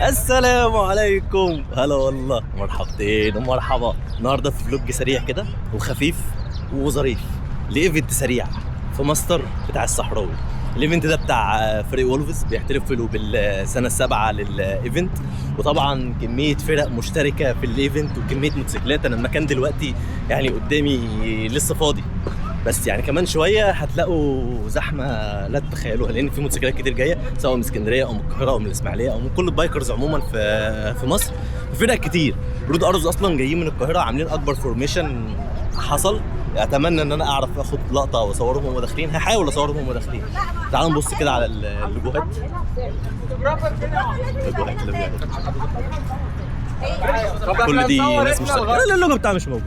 السلام عليكم، هلا والله، مرحبتين ومرحبا. النهارده في vlog سريع كده وخفيف وظريف ل event سريع في ماستر بتاع الصحراوي. ال event ده بتاع فريق وولفز، بيحتفلوا بالسنة السابعة لل event، وطبعا كمية فرق مشتركة في ال event وكمية موتوسيكلات. انا المكان دلوقتي يعني قدامي لسه فاضي، بس يعني كمان شوية هتلاقوا زحمة لا تتخيلوها، لان في موتوسيكلات كتير جاية سواء من اسكندرية او من القاهرة او من الاسماعيلية او من كل ال bikers عموما في مصر. فرق كتير، Road Arrows اصلا جايين من القاهره، عاملين اكبر formation حصل. اتمنى ان انا اعرف اخد لقطة واصورهم وهم داخلين، هحاول اصورهم وهم داخلين. تعالوا نبص كده على اللوجوهات اللوجوهات اللوجوهات. كل دي ناس مشتركة. لا، اللوجو بتاعي مش موجود.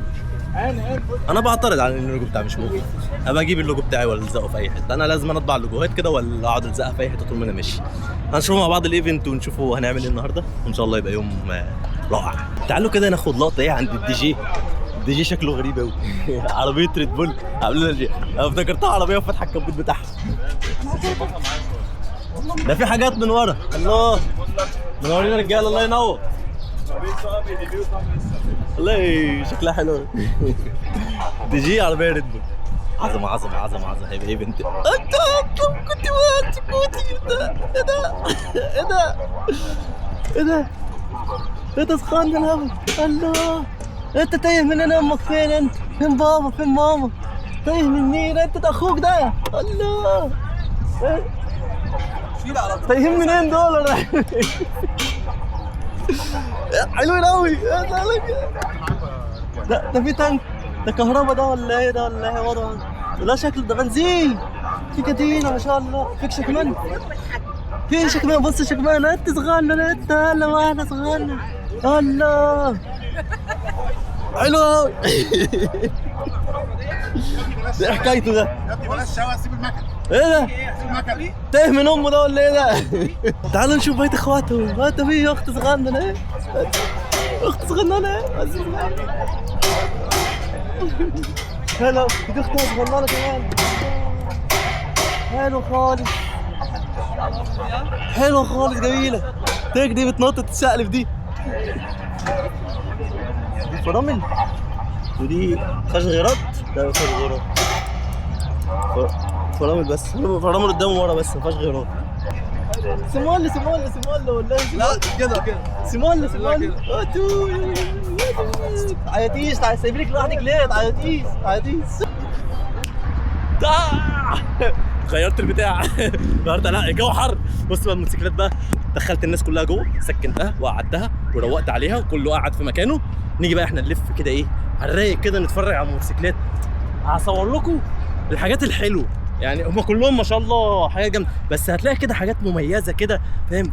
انا بعترض على ان اللوجو بتاعي مش موجود. ابقى اجيب اللوجو بتاعي ولا الزقه في اي حته. انا لازم اطبع اللوجوهات كده ولا اقعد الزقها في اي حتة طول ما انا ماشي. هنشوف مع بعض ال event ونشوفوا هنعمل ايه النهارده، وان شاء الله يبقى يوم رائع. تعالوا كده ناخد لقطة ايه عند ال DJ. ال DJ شكله غريب قوي. عربية ريد بول عاملين دي، انا افتكرتها عربية وفاتحه الكبوت بتاعها. ده في حاجات من ورا. الله، منورين يا رجاله، الله ينور. والله شكلها حلو. دي جي عربية ريد بول. عظمه عظمه عظمه عظمه. هيبقى event. انت كنت كنت ايه ده؟ ايه ده؟ ايه ده؟ ايه ده؟ سخان الهبل. الله، انت تايه من انا؟ امك فين؟ انت فين؟ بابا فين؟ ماما؟ تايه من مين انت؟ ده اخوك ده. الله، تايهين منين دول؟ حلوين قوي. ده في تانك، ده كهربا ده ولا ايه ده ولا ايه وضعه؟ لا، شكله ده بنزين. في كتينة ما شاء الله. فيك شكمان، في شكمان. بص شكمان، انت صغنن انت. هلا واحدة صغنن. الله، حلو قوي. ده ايه حكايته ده؟ يا ابني بلاش شوا، سيب المكنه. ايه ده؟ سيب المكنه. تايه من امه ده ولا ايه ده؟ تعالوا نشوف بيت اخواته. هات، في اخت صغننه. ايه، اخت صغننه، ايه بس صغننه. هلا، دي اختها صغننه كمان. حلو خالص، حلو خالص، جميله. تيك دي بتنطط تشقلب. دي فرامل ودي فيهاش غيرات. لا، ما فيهاش غيرات. فرامل بس، فرامل قدام وورا بس، ما فيهاش غيرات. سمول سمول سمول والله. لا، كده كده. سمول سمول. تعيطيش، تعيط. سايبينك لوحدك ليه؟ تعيطيش تعيطيش. غيرت البتاع، غيرت. لا، الجو حر. بص بقى الموتوسيكلات بقى، دخلت الناس كلها جوه، سكنتها وقعدتها وروقت عليها وكله قعد في مكانه. نيجي بقى احنا نلف كده ايه على الرايق كده، نتفرج على الموتوسيكلات. هصور لكم الحاجات الحلوه. يعني هم كلهم ما شاء الله حاجات جامده، بس هتلاقي كده حاجات مميزة كده، فاهم؟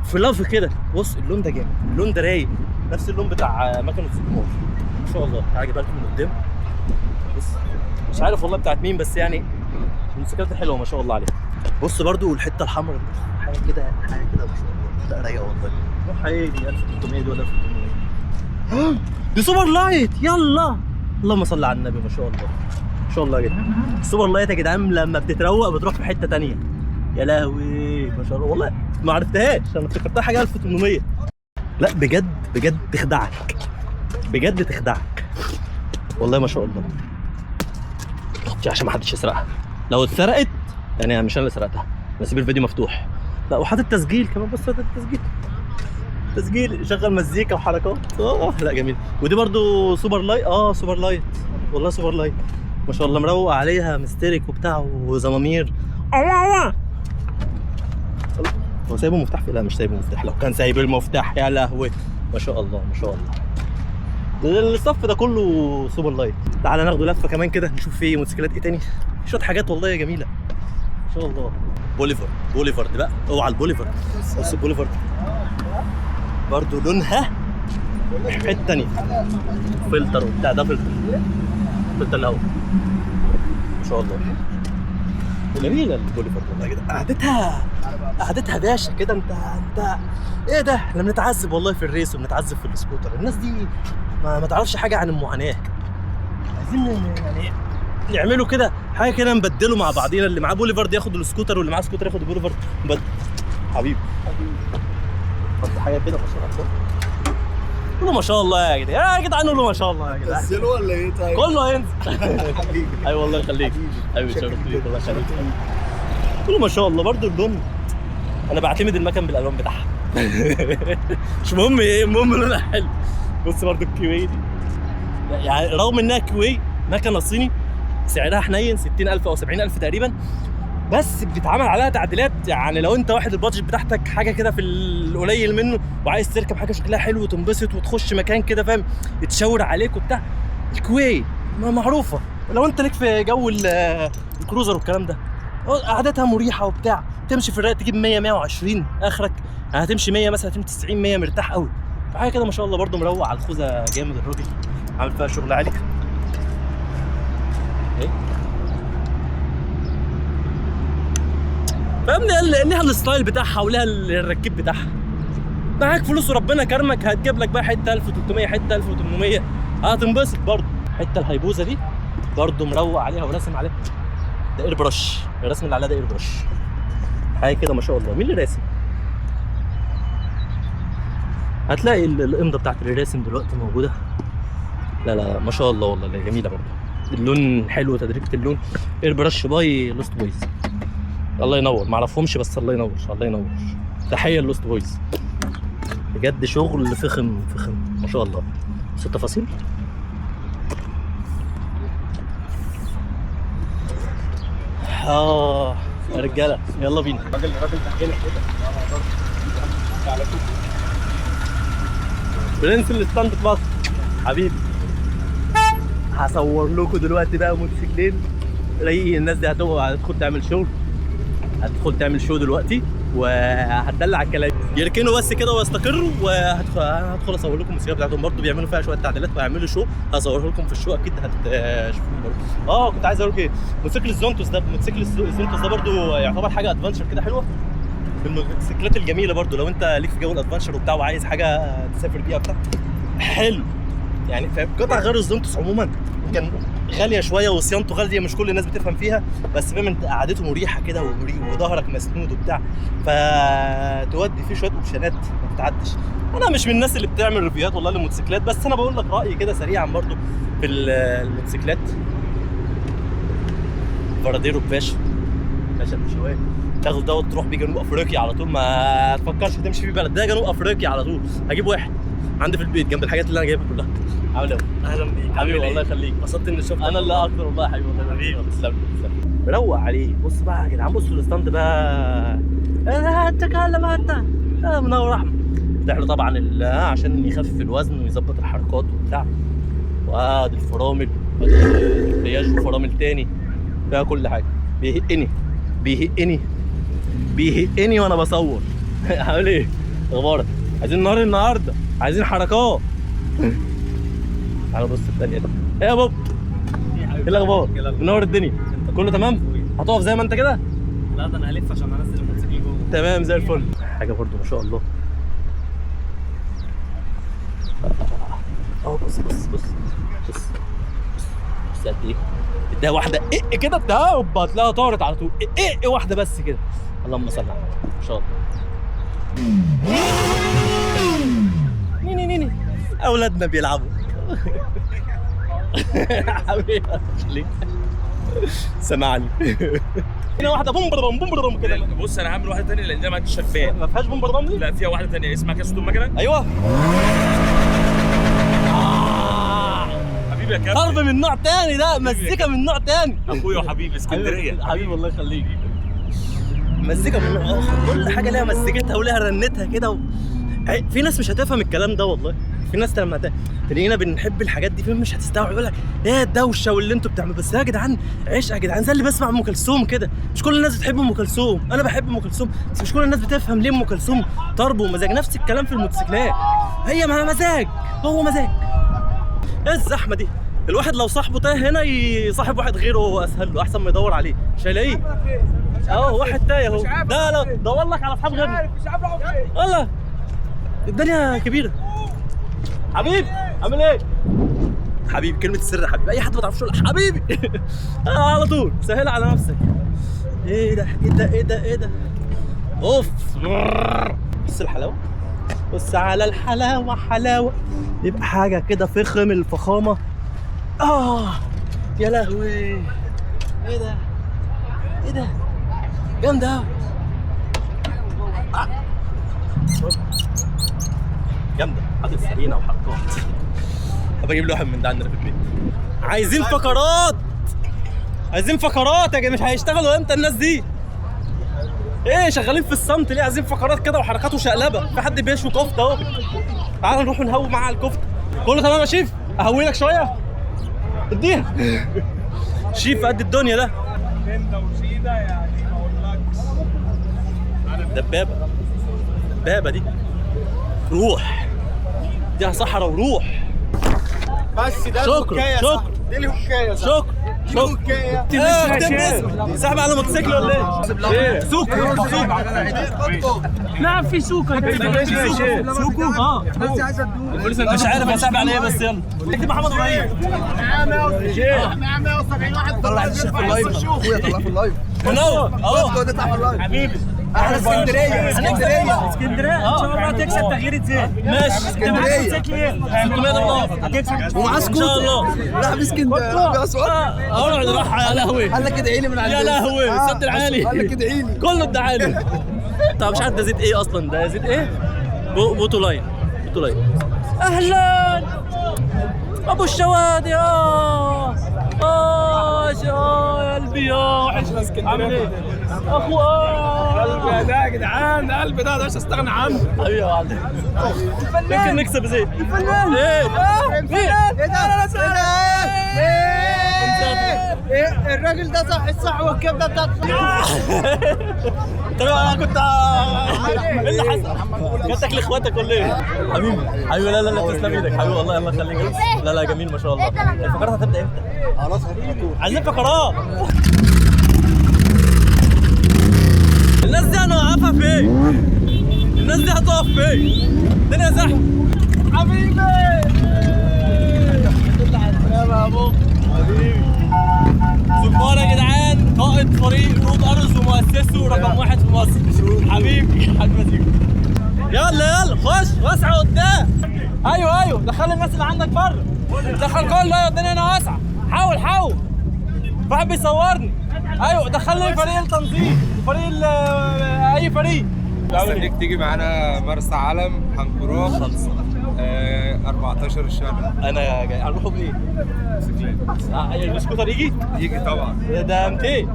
في لاف كده. بص اللون ده جامد، اللون ده رايق، نفس اللون بتاع مكنه سكمار. ما شاء الله. تعالى اجيبها لكم من قدام. بص، مش عارف والله بتاعت مين، بس يعني الموتوسيكلات حلوة ما شاء الله عليها. بص برضو الحتة الحمراء دي، حاجة كده حاجة كده، ما شاء الله. لا، رايقة والله. نوعها ايه دي؟ 1300 دي ولا 1800؟ دي super light. يلا، اللهم صل على النبي، ما شاء الله ما شاء الله يا جدعان. ال super light يا جدعان لما بتتروق بتروح في حتة تانية. يا لهوي، ما شاء الله. والله ما عرفتهاش، انا افتكرتها حاجة 1800. لا بجد بجد تخدعك، بجد تخدعك والله، ما شاء الله. دي عشان ما حدش يسرقها. لو اتسرقت يعني مش انا اللي سرقتها. بسيب الفيديو مفتوح. لا، وحاطط تسجيل كمان. بص، حاطط تسجيل، تسجيل شغل مزيكا وحركات. لا جميل. ودي برضو super light. Super light والله، super light ما شاء الله. مروق عليها مسترك وبتاع وزمامير. هو سايبه مفتاح في؟ لا، مش سايبه مفتاح. لو كان سايب المفتاح يا لهوي. ما شاء الله ما شاء الله. الصف ده كله super light. تعالى ناخده لفه كمان كده، نشوف فيه موتوسيكلات ايه تاني. شوية حاجات والله جميلة ما شاء الله. بوليفارد، بوليفارد بقى. اوعى البوليفارد. بص البوليفارد برضو لونها حتة تانية. فلتر وبتاع. ده فلتر، فلتر الهواء. ما شاء الله، جميلة البوليفارد والله كده. قعدتها قعدتها باشا كده. انت ايه ده؟ احنا بنتعذب والله في ال race وبنتعذب في السكوتر. الناس دي ما تعرفش حاجة عن المعاناه. عايزين يعني نعملوا كده حاجة كده، نبدله مع بعضينا. اللي معاه بوليفارد ياخد السكوتر، واللي معاه سكوتر ياخد البوليفارد. نبدل. حبيبي. حاجة كده ما شاء الله. قولوا ما شاء الله يا جدعان، يا جدعان قولوا ما شاء الله يا جدعان. نزلوا ولا ايه طيب؟ كله هينزل. حبيبي. ايوه والله يخليك. ايوه شكراً شرفت بيك جداً. الله يخليك. قولوا ما شاء الله. برضو اللون انا بعتمد المكن بالالوان بتاعها. مش مهم ايه، المهم لونها حلو. بص برضو الكيوي دي، يعني رغم انها كيوي مكنه صيني سعرها حنين 60000 او 70000 تقريبا، بس بتتعمل عليها تعديلات. يعني لو انت واحد ال budget بتاعتك حاجة كده في القليل منه وعايز تركب حاجة شكلها حلو وتنبسط وتخش مكان كده فاهم يتشاور عليك وبتاع، الكوي معروفة. لو انت ليك في جو الكروزر والكلام ده، قعدتها مريحه وبتاع، تمشي في الرايق تجيب 100 120 اخرك، يعني هتمشي 100 مثلا، هتمشي 90 100 مرتاح قوي. فحاجه كده ما شاء الله. برده مروق على الخوذه جامد الراجل، عامل فيها شغل عالي. ايه فاهمني، ليها ال style بتاعها وليها الركيب بتاعها. معاك فلوس وربنا كرمك هتجيب لك بقى حتة 1300 حتة 1800 هتنبسط برضه. حتة الهيبوزه دي برضه مروق عليها وراسم عليها، ده airbrush، الرسم اللي عليها ده airbrush، حاجة كده ما شاء الله. مين اللي راسم؟ هتلاقي الامضه بتاعت اللي راسم دلوقتي موجودة. لا لا ما شاء الله والله جميلة برضه، اللون حلو، تدريجه اللون. airbrush by Lost Boys، الله ينور، ما اعرفهمش بس الله ينور، الله ينور. تحية لل Lost Boys بجد، شغل فخم فخم ما شاء الله. بص التفاصيل. يا رجاله يلا بينا. الراجل تحكي كده برنس ال stand في مصر حبيبي. هصور لكم دلوقتي بقى موتوسيكلين رايقين. الناس دي هتدخل تعمل شغل، هتدخل تعمل show دلوقتي وهتدلع الكلام. يركنوا بس كده ويستقروا، وهدخل اصور لكم الموسيقى بتاعتهم برضه، بيعملوا فيها شوية تعديلات وهيعملوا show هصوره لكم في ال show اكيد هتشوفوه برضه. كنت عايز اقول لكم ايه، موتوسيكل الزونتوس ده، موتوسيكل الزونتوس ده برضه يعتبر حاجة adventure كده حلوة، من الموتوسيكلات الجميلة برضه. لو انت ليك في جو ال adventure وبتاع وعايز حاجة تسافر بيها بتاع حلو يعني. قطع غير الزونتوس عموما كان غالية شوية وصيانته غالية، مش كل الناس بتفهم فيها، بس فاهم انت قعدته مريحه كده وظهرك مسنود وبتاع، فتودي فيه شوية option ات ما تتعدش. انا مش من الناس اللي بتعمل review هات والله للموتوسيكلات، بس انا بقول لك رايي كده سريعا برضو في الموتوسيكلات. فاراديرو باشا باشا بشوية، تاخد ده وتروح بيه جنوب افريقيا على طول، ما تفكرش تمشي في بلد، ده جنوب افريقيا على طول. هجيب واحد عندي في البيت جنب الحاجات اللي انا جايبها كلها. عامل ايه؟ اهلا بيك حبيبي والله يخليك، انبسطت اني شفتك. انا اللي اكتر والله يا حبيبي والله. حبيبي. تسلم تسلم. روق عليه. بص بقى يا جدعان، بصوا ال stand بقى، اتكلم انت منور احمد. فتح له طبعا عشان يخفف الوزن ويظبط الحركات وبتاع. وادي الفرامل، وادي الدبرياج وفرامل تاني، فيها كل حاجة. بيهقني بيهقني بيهقني وانا بصور. عامل ايه؟ اخبارك؟ عايزين نار النهارده، عايزين حركات. تعالى بص الثانية دي. ايه يا بوب؟ ايه الاخبار؟ منور الدنيا، كله تمام؟ هتقف زي ما انت كده؟ لا ده انا هلف عشان انزل الموتوسيكل جوه. تمام زي الفل. حاجة برضو ما شاء الله. بص بص بص بص بص قد ايه؟ اديها واحدة ايه كده بتاع، هوبا هتلاقيها طارت على طول. ايه واحدة بس كده. اللهم صل على النبي. ما شاء الله. نيني نيني اولادنا بيلعبوا. حبيبي ليه؟ سمعني. هنا واحدة بوم بوم بوم بوم كده. بص انا هعمل واحدة ثانية لان ده ما عنديش شفاف. ما فيهاش بوم بوم دي؟ لا فيها واحدة ثانية، اسمع كده صوت المكنه. ايوه. حبيبي يا كابتن، ضرب من نوع تاني ده، مزيكا من نوع تاني. اخويا وحبيبي اسكندرية. حبيبي الله يخليك. مزيكا من نوع اخر، كل حاجة لها مزيكتها ولها رنتها كده في ناس مش هتفهم الكلام ده والله. في ناس لما تلاقينا بنحب الحاجات دي مش هتستوعب، يقول لك ايه الدوشة واللي انتوا بتعملوه. بس يا جدعان عشق يا جدعان، زي اللي بسمع ام كلثوم كده، مش كل الناس بتحب ام كلثوم، انا بحب ام كلثوم بس مش كل الناس بتفهم ليه ام كلثوم طرب ومزاج. نفس الكلام في الموتوسيكلات، هي مع مزاج، هو مزاج. ايه الزحمة دي؟ الواحد لو صاحبه تاه هنا يصاحب واحد غيره اسهل له، احسن ما يدور عليه مش هيلاقيه. واحد تايه اهو، ده لا دور لك على اصحاب غيرنا، مش عارف اروح فين. والله الدنيا كبيرة. حبيبي عامل ايه؟ حبيبي كلمة السر حبيبي، أي حد ما تعرفش يقول حبيبي. على طول سهل على نفسك. ايه ده ايه ده ايه ده ايه ده؟ اوف، بص الحلاوة. بص على الحلاوة، حلاوة يبقى حاجة كده فخم الفخامة. يا لهوي، ايه ده ايه ده، جامدة قوي، جامدة. حاطط سرينه وحركات. هبقى اجيب له واحد من ده عندنا في البيت. عايزين فقرات، عايزين فقرات يا جماعة. مش هيشتغلوا امتى الناس دي؟ ايه شغالين في الصمت ليه؟ عايزين فقرات كده وحركات وشقلبه. في حد بيشوي كفته اهو، تعالوا نروح نهوي مع الكفتة. كله تمام يا شيف؟ اهوي لك شوية؟ اديها شيف قد الدنيا ده. دبابة، دبابة دي. روح دي صحراء وروح. بس ده شكرا شكرا، دي الهوكايه. شكرا شكرا. ايه سحب على موتوسيكل ولا ايه؟ سوكو سوكو. نعم في سوكو. سوكو اه مش عارف يا سحب على ايه، بس يلا اكتب محمد ابراهيم. طلع الشيخ في ال live، اخويا طلع في ال live. منور اهو تطلع في ال live حبيبي. احنا اسكندرية، اسكندرية اسكندرية ان شاء الله تكسب تغيير زيت. ماشي. اسكندرية. 600 دولار هتكسب ومعاه ان شاء الله. راح باسكندريه، راح باسوان. اهو راح. يا لهوي قال لك ادعي لي من عند يا لهوي، السد العالي. قال لك ادعي لي. كله ادعالي. طب مش عارف ده زيت ايه اصلا، ده زيت ايه؟ بوتولاين، بوتولاين. اهلا ابو الشوادي. اه يا قلبي يا وحش. عامل ايه؟ اخو قلبي ده يا جدعان، قلبي ده ما اقدرش استغنى عنه. حبيبي يا معلم، يمكن نكسب زيت. الفنان ايه؟ ايه ده؟ ايه الراجل ده؟ صح الصح، والكبده بتاعت. طب انا كنت ايه اللي حصل؟ جاتك لاخواتك ولا ايه؟ حبيبي حبيبي، لا لا لا تسلم ايدك حبيبي والله، الله يخليك. لا لا جميل ما شاء الله. الفقرات هتبدا امتى؟ خلاص على طول. عايزين فقرات. الناس دي هنوقفها فين؟ الناس دي هتقف فين؟ الدنيا زحمة حبيبي. حبيبي زمار يا جدعان، قائد فريق رود ارز ومؤسسة رقم 1 في مصر. حبيبي حبيبي زيكو. يلا يلا خش واسعة قدام. ايوه ايوه دخل الناس اللي عندك بره، دخل كله. الدنيا هنا واسعة. حاول حاول، واحد بيصورني. ايوه دخلني فريق التنظيم، فريق اي فريق. مستنيك تيجي معانا مرسى علم هنروح 14 الشهر. انا جاي. هنروحوا بايه؟ موتوسيكلات. السكوتر يجي؟ يجي طبعا. ده 200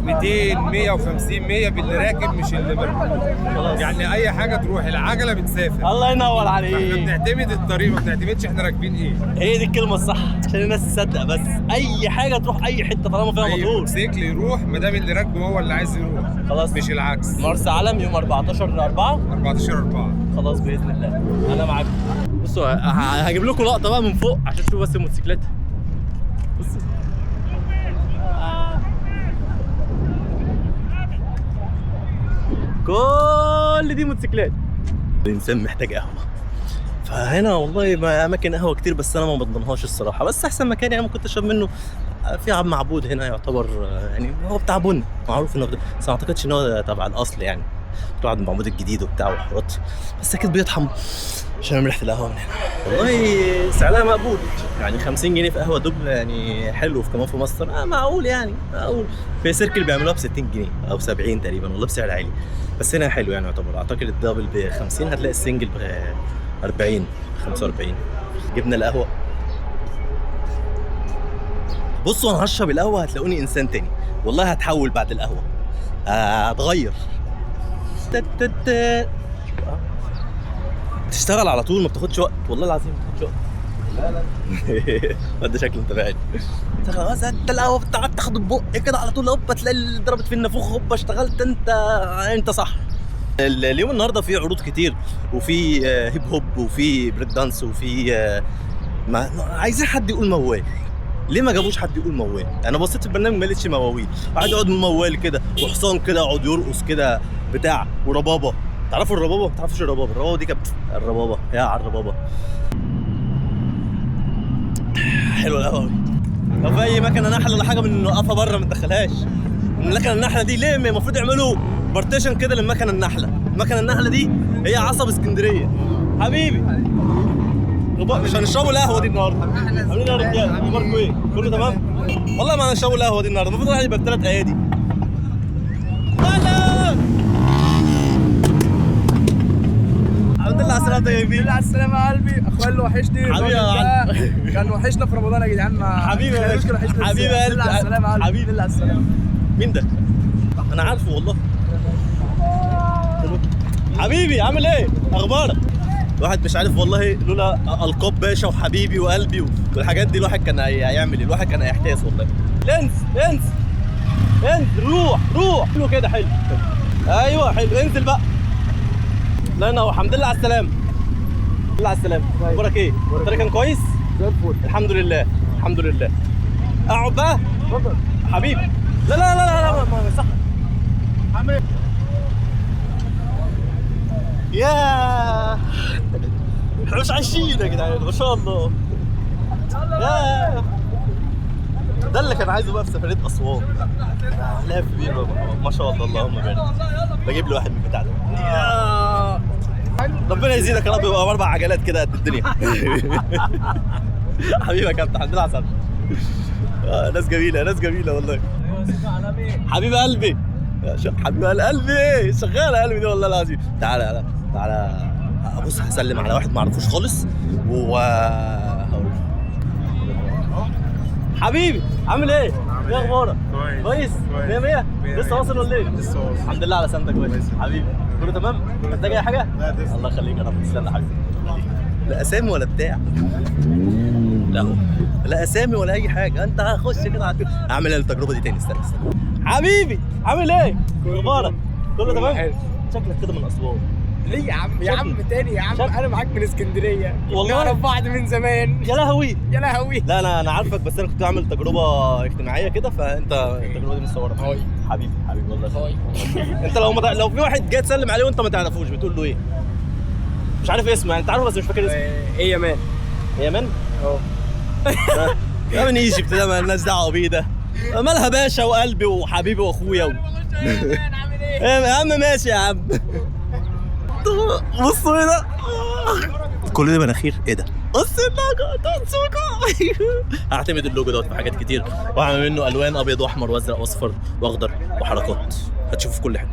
200 150 100 باللي راكب مش اللي مركب. يعني اي حاجة تروح، العجلة بتسافر. الله ينور عليك. احنا بنعتمد الطريق، ما بنعتمدش احنا راكبين ايه. هي دي الكلمة الصح عشان الناس تصدق. بس اي حاجة تروح اي حتة طالما فيها اي موتور. موتوسيكل يروح ما دام اللي راكبه هو اللي عايز يروح. خلاص مش العكس. مرسى علم يوم 14/4. 14/4 خلاص باذن الله انا معاكم. بصوا هجيب لكم لقطة بقى من فوق عشان تشوفوا بس الموتوسيكلات. بصوا كل دي موتوسيكلات. الانسان محتاج قهوة، فهنا والله ما اماكن قهوة كتير، بس انا ما بضمنهاش الصراحة. بس احسن مكان يعني ممكن تشرب منه في عم معبود هنا، يعتبر يعني هو بتاع بن معروف انه، بس ما اعتقدش ان هو تبع الاصل يعني بتاع عم معبود الجديد وبتاع وحوارات، بس اكيد بيطحن عشان ريحه القهوة من هنا. والله سعرها مقبول يعني 50 جنيه في قهوة double يعني حلو، في كمان في مصر معقول يعني معقول. في سيركل بيعملوها ب 60 جنيه او 70 تقريبا، والله بسعر عالي، بس هنا حلو يعني يعتبر. اعتقد ال double ب 50، هتلاقي ال single ب 40 45. جبنا القهوة. بصوا انا هشرب القهوة هتلاقوني انسان تاني والله، هتحول بعد القهوة، هتغير. تشتغل على طول، ما بتاخدش وقت والله العظيم ما بتاخدش وقت. لا لا ده شكله انت بعيد. خلاص انت القهوة بتاعك تاخد ببق كده على طول، هوبا تلاقي ضربت في النافوخ، هوبا اشتغلت انت صح. اليوم النهارده في عروض كتير، وفي hip hop، وفي break dance، وفي ما عايزين حد يقول موال. ليه ما جابوش حد يقول موال؟ انا بصيت في البرنامج ما لقيتش مواويل. قاعد يقعد موال كده وحصان كده يقعد يرقص كده بتاع، وربابه. تعرفوا الربابه؟ ما تعرفوش الربابه؟ الربابه دي كانت الربابه، يا على الربابه. حلوة القهوة. لو في اي مكنه نحله ولا حاجة بنوقفها بره ما ندخلهاش. المكنه النحلة دي ليه المفروض يعملوا partition كده للمكنه النحلة؟ المكنه النحلة دي هي عصب اسكندرية. حبيبي مش هنشربوا القهوة دي النهارده. عاملين ايه يا رجاله؟ اخباركم ايه؟ كله تمام؟ والله ما هنشربوا القهوة دي النهارده، المفروض الواحد يبقى بثلاث ايادي. لا الحمد لله على السلامة يا كبير. على السلامة يا قلبي، اخويا اللي وحشني. حبيبي يا معلم. كان وحشنا في رمضان يا جدعان. حبيبي يا باشا. حبيبي يا قلبي. على السلامة يا قلبي. حبيبي. على السلامة. مين ده؟ انا عارفه والله. حبيبي عامل ايه؟ اخبارك؟ الواحد مش عارف والله، لولا القاب باشا وحبيبي وقلبي والحاجات دي الواحد كان هيعمل ايه؟ الواحد كان هيحتاس والله. انزل انزل انزل، روح روح، حلو كده، حلو. ايوه حلو، انزل بقى. الله ينور، الحمد لله على السلامة. الحمد لله على السلامة. اخبارك ايه؟ الطريق كان كويس؟ زي الفل. الحمد لله الحمد لله. اقعد بقى؟ اتفضل حبيبي. لا لا لا لا لا، ما صح. يا احنا مش عايشين يا جدعان، ما شاء الله. يا ده اللي كان عايزه بقى في سفرية أسوان. لف بيه بقى، ما شاء الله اللهم بارك. بجيب له واحد من البتاع ده. يا ربنا يزيدك يا رب، يبقى باربع عجلات كده قد الدنيا. حبيبي يا كابتن، الحمد لله على السلامة. ناس جميلة، ناس جميلة والله. حبيب قلبي، حبيب قلبي، شغالة قلبي دي والله العظيم. تعالى تعالى تعالى، ابص هسلم على واحد ما اعرفوش خالص و هقول. حبيبي عامل ايه؟ ايه اخبارك؟ كويس؟ 100 100؟ لسه واصل ولا ايه؟ لسه واصل. الحمد لله على سلامتك يا باشا. حبيبي كله تمام؟ محتاج اي حاجة؟ لا تسلم. الله يخليك يا رب، تسلم يا حبيبي. لا اسامي ولا بتاع، لا هو لا اسامي ولا اي حاجة، انت هخش كده على اعمل التجربة دي تاني. استنى استنى. حبيبي عامل ايه؟ اخبارك؟ كله تمام؟ شكلك كده من اسوان. ليه يا عم؟ يا عم تاني يا عم، انا معاك من اسكندرية والله؟ نعرف بعض من زمان. يا لهوي يا لهوي. لا انا عارفك، بس انا كنت بعمل تجربه اجتماعية كده، فانت التجربة دي متصورة. hi حبيبي حبيبي والله. hi. انت لو ما لو في واحد جاي تسلم عليه وانت ما تعرفوش بتقول له ايه؟ مش عارف اسمه يعني، انت عارفه بس مش فاكر اسمه. ايه يا man؟ يا man؟ اه يا من Egypt ده مالناش دعوه بيه، ده مالها باشا وقلبي وحبيبي واخويا يا عم ماشي يا عم. بصوا ايه ده؟ كل ده مناخير، ايه ده؟ بص اللوجو ده سوكو. هعتمد اللوجو دوت في حاجات كتير، واعمل منه الوان ابيض واحمر وازرق واصفر واخضر وحركات، هتشوفوا في كل حتة.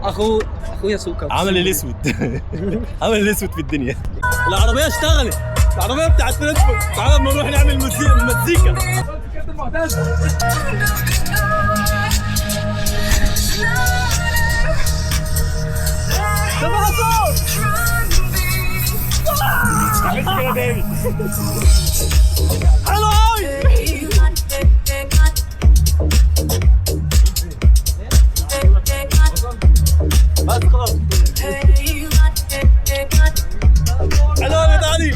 اخويا سوكا عمل الاسود. عمل الاسود في الدنيا. العربية اشتغلت، العربية بتاعت ريد بول. تعالى اما نروح نعمل مزيكا. ده بقى صوت. حلو قوي. بس خلاص، حلو قوي يا علي.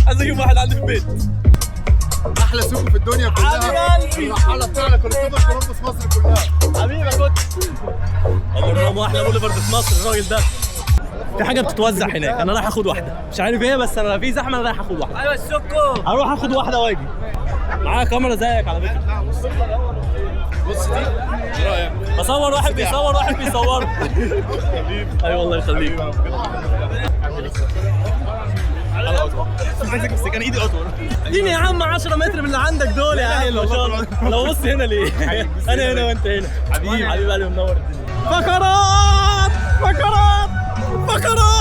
عايز اجيب واحد عندي في البيت. احلى سوق في الدنيا كلها. حبيب قلبي. الرحاله بتاعنا كريستوفر كولومبوس مصر كلها. حبيبي يا كوتش. ابو الرام احلى بوليفارد في مصر الراجل ده. في حاجة بتتوزع هناك، انا رايح اخد واحدة، مش عارف ايه، بس انا في زحمة، انا رايح اخد واحدة. ايوه السوكو. هروح اخد واحدة واجي. معايا كاميرا زيك على فكرة. بص دي ايه رايك؟ بصور واحد بيصور واحد بيصور. ايوه والله يخليك. عايزك امسك انا ايدي اطول. اديني يا عم 10 متر من اللي عندك دول يا عم. ما شاء الله. لو بص هنا ليه؟ انا هنا وانت هنا. حبيبي حبيب قلبي، منور الدنيا. فقرات فقرات فقرات.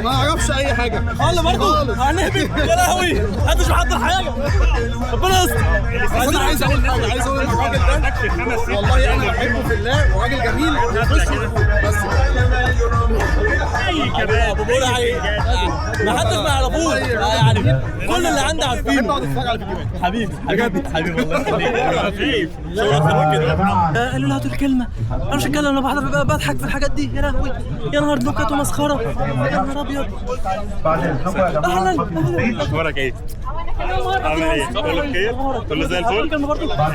ما اعرفش اي حاجة. الله برضه هنهبط يا لهوي، محدش محضر حاجة، ربنا يستر. بس انا عايز اقول حاجة، عايز اقول ان الراجل ده والله انا بحبه في الله، وراجل جميل وبص بس ابو برعي ما حدش ما يعرفوش يعني، كل اللي عندي عارفينه. بحب اقعد اتفرج على فيديوهات. حبيبي حبيبي حبيبي والله يخليك. شرفنا كده. قالوا لها هاتوا الكلمة، انا مش هتكلم، انا بحضر بضحك في الحاجات دي. يا لهوي يا نهار نكت ومسخره، يا نهار ابيض. اهلا اخبارك ايه؟ عامل ايه؟ كله بخير؟ كله زي الفل؟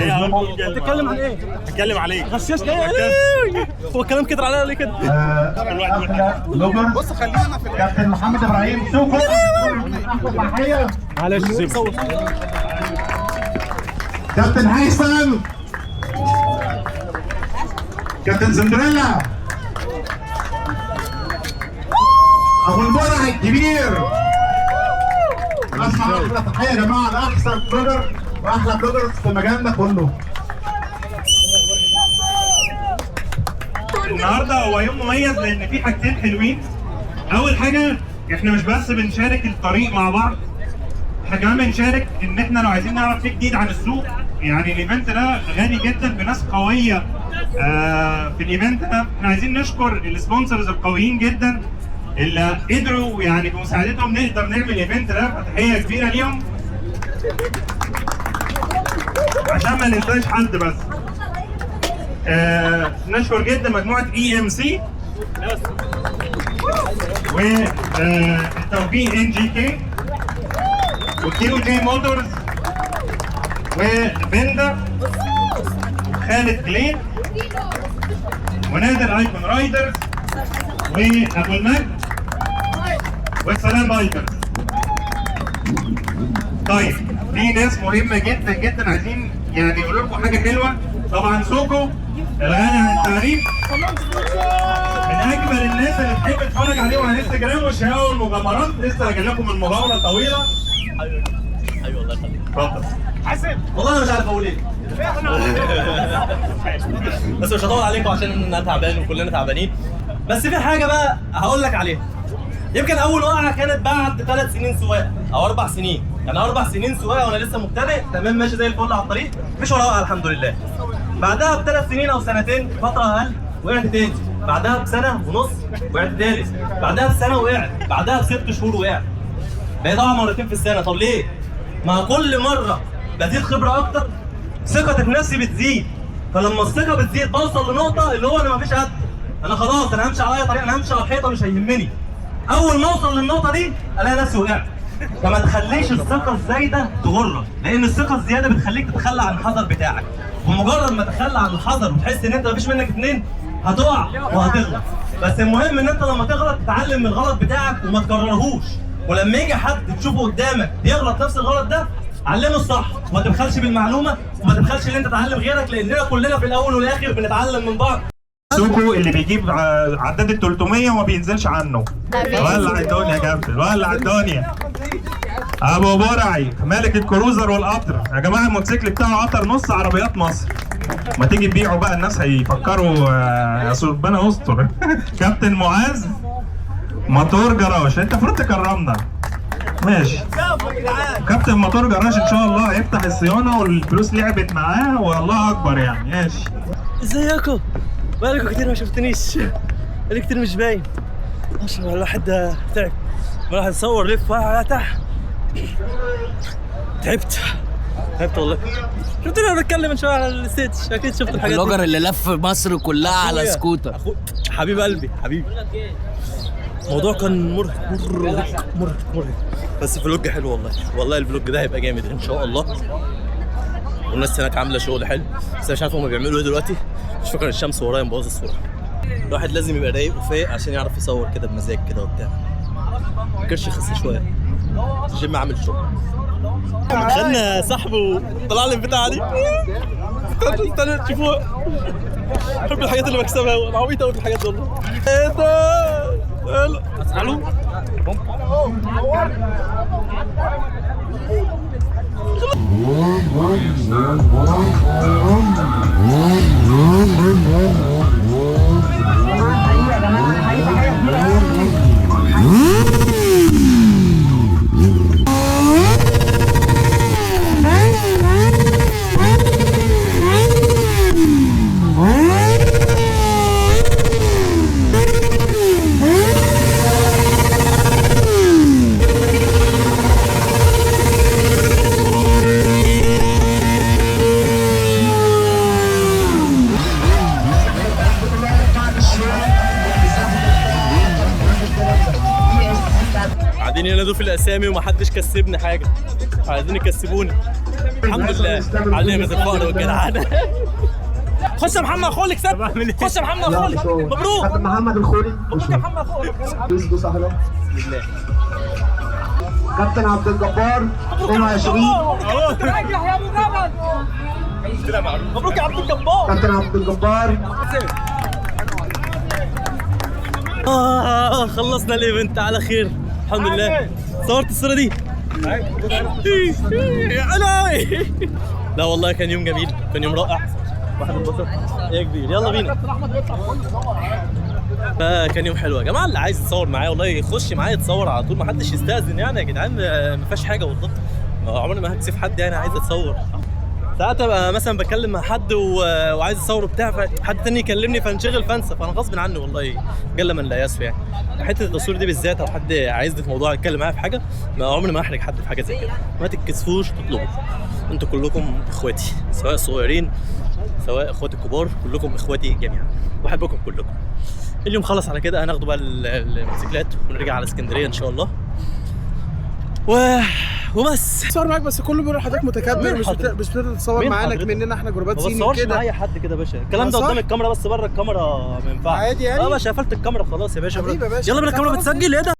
ايه عامل كلمة؟ بتتكلم عن ايه؟ هتكلم عليك. غشاش ليه؟ هو الكلام كتر عليا ليه كده؟ كل واحد يقول حاجة. بص خلينا انا في كابتن محمد ابراهيم سوكو، تحية. معلش سيب. كابتن هيثم، كابتن سندريلا، ابو البرع الكبير. اسمع احلى تحية يا جماعة لاحسن blogger واحلى bloggers في مجالنا كله. النهارده هو يوم مميز لان في حاجتين حلوين. اول حاجة احنا مش بس بنشارك الطريق مع بعض، احنا كمان بنشارك ان احنا لو عايزين نعرف ايه جديد عن السوق. يعني ال event ده غني جدا بناس قوية. في ال event ده احنا عايزين نشكر ال sponsors القويين جدا اللي قدروا يعني بمساعدتهم نقدر نعمل ال event ده، فتحيه كبيرة ليهم عشان ما ننساش حد. بس نشكر جدا مجموعة EMC والتوجيه NGK و QJ Motors وبندا خالد كلين ونادر Icon Riders وابو المجد والسلام Bikers. طيب في ناس مهمة جدا جدا عايزين يعني يقولوا لكم حاجة حلوة. طبعا سوكو الغني عن التعريف، من اجمل الناس اللي تحب تتفرج عليهم على انستجرام والشقاوة والمغامرات. لسه راجع لكم من مغامرة طويلة. حبيبي الله يخليك. اتفضل. والله انا مش عارف اقول ايه، بس مش هطول عليكم عشان انا تعبان وكلنا تعبانين. بس في حاجة بقى هقول لك عليها. يمكن اول وقعه كانت بعد 3 سنين سواقة او 4 سنين، يعني 4 سنين سواقة وانا لسه مبتدئ، تمام ماشي زي الفل على الطريق، مفيش ولا وقعه الحمد لله. بعدها ب3 سنين او سنتين فترة اقل وقعت تاني، بعدها بسنة ونص وقعت تالت، بعدها بسنة وقعت، بعدها ب6 شهور وقعت. بقيت اقع مرتين في السنة. طب ليه؟ ما كل مرة بزيد خبره اكتر، ثقتي في نفسي بتزيد، فلما الثقة بتزيد بوصل لنقطة اللي هو انا مفيش قد، انا خلاص انا همشي على اي طريق، انا همشي على الحيطة مش هيهمني. اول ما اوصل للنقطة دي الاقي نفسي وقعت. فما تخليش الثقة الزايدة تغرك، لان الثقة الزيادة بتخليك تتخلى عن الحذر بتاعك، ومجرد ما تتخلى عن الحذر وتحس ان انت مفيش منك اتنين هتقع وهتغلط. بس المهم ان انت لما تغلط تتعلم من الغلط بتاعك وما تكررهوش، ولما يجي حد تشوفه قدامك بيغلط نفس الغلط ده علمه الصح، وما تبخلش بالمعلومه وما تبخلش ان انت تعلم غيرك، لاننا كلنا في الاول والاخر بنتعلم من بعض. سوكو اللي بيجيب عداد ال 300 وما بينزلش عنه. ولع الدنيا يا كابتن، ولع الدنيا. ابو برعي مالك الكروزر والقطر يا جماعة، الموتوسيكل بتاعه قطر نص عربيات مصر. ما تيجي تبيعه بقى، الناس هيفكروا يا ربنا استر. كابتن معاذ موتور جراج، انت المفروض تكرمنا. ماشي كابتن موتور جراج ان شاء الله هيفتح الصيانة والفلوس لعبت معاه والله اكبر يعني. ماشي. ازيكم؟ بقالكم كتير ما شفتنيش، بقالي كتير مش باين. عشان الواحد تعب، الواحد صور لف تحت، تعبت تعبت والله. شفتني انا بتكلم من شوية على ال stage، اكيد شفت الحاجات دي. ال blogger اللي لف مصر كلها على سكوتر. حبيب قلبي حبيبي. الموضوع كان مرهق مرهق مرهق مرهق، بس vlog حلو والله. والله ال vlog ده هيبقى جامد ان شاء الله. والناس هناك عامله شغل حلو، بس مش عارف هما بيعملوا ايه دلوقتي. مش فاكر الشمس ورايا مبوظه الصورة. الواحد لازم يبقى رايق وفايق عشان يعرف يصور كده بمزاج كده وبتاع. كرش خس شوية، الجيم عامل شغل. خدنا صاحبه طلع لي البتاعه دي. استنوا استنوا تشوفوها. بحب الحاجات اللي بكسبها، انا عبيط قوي في الحاجات دي والله. ايه ده؟ اساله؟ ايوه يا جماعة، عايزه حاجة كبيرة قوي. في الاسامي ومحدش كسبني حاجة، عايزين يكسبوني. الحمد لله على نعمه الفقر والجدعنه. خش يا محمد خولي كسبت، خش يا محمد خولي، مبروك كابتن محمد الخولي. مبروك يا محمد خولي. دوس دوس اهلا. كابتن عبد الجبار 22. مبروك يا عبد الجبار. كابتن عبد الجبار. خلصنا ال event على خير الحمد لله. صورت الصورة دي. لا والله كان يوم جميل، كان يوم رائع، واحد انبسط يا كبير. يلا بينا. كان يوم حلو يا جماعة. اللي عايز يتصور معايا والله يخش معايا يتصور على طول، ما حدش يستأذن يعني يا جدعان، ما فيهاش حاجة والله، عمري ما هكسف حد يعني. عايز اتصور ساعات ابقى مثلا بتكلم مع حد وعايز اصور وبتاع، فحد تاني يكلمني فانشغل فانسى، فانا غصب عني والله، جل من لا يسهو يعني. حتة التصوير دي بالذات، او حد عايزني في موضوع يتكلم معايا في حاجة، ما عمري ما احرج حد في حاجة زي كده. ما تتكسفوش تطلبوا، انتوا كلكم اخواتي، سواء صغيرين سواء اخواتي الكبار، كلكم اخواتي جميعا، بحبكم كلكم. اليوم خلص على كده، هناخده بقى الموتوسيكلات ونرجع على اسكندرية ان شاء الله. وبس. اتصور معاك بس كله بيقول حضرتك متكبر، مين مش حضرتك؟ مش بتقدر تتصور مين معانا حضرتك؟ مننا احنا جروبات ما سيني بتصورش وكده. معايا حد كده يا باشا، الكلام ده صح؟ قدام الكاميرا بس، بره الكاميرا ما ينفعش. عادي يعني؟ اه يا باشا قفلت الكاميرا خلاص يا باشا. حبيبي يا باشا. يلا بينا، الكاميرا خلاص. بتسجل. ايه ده؟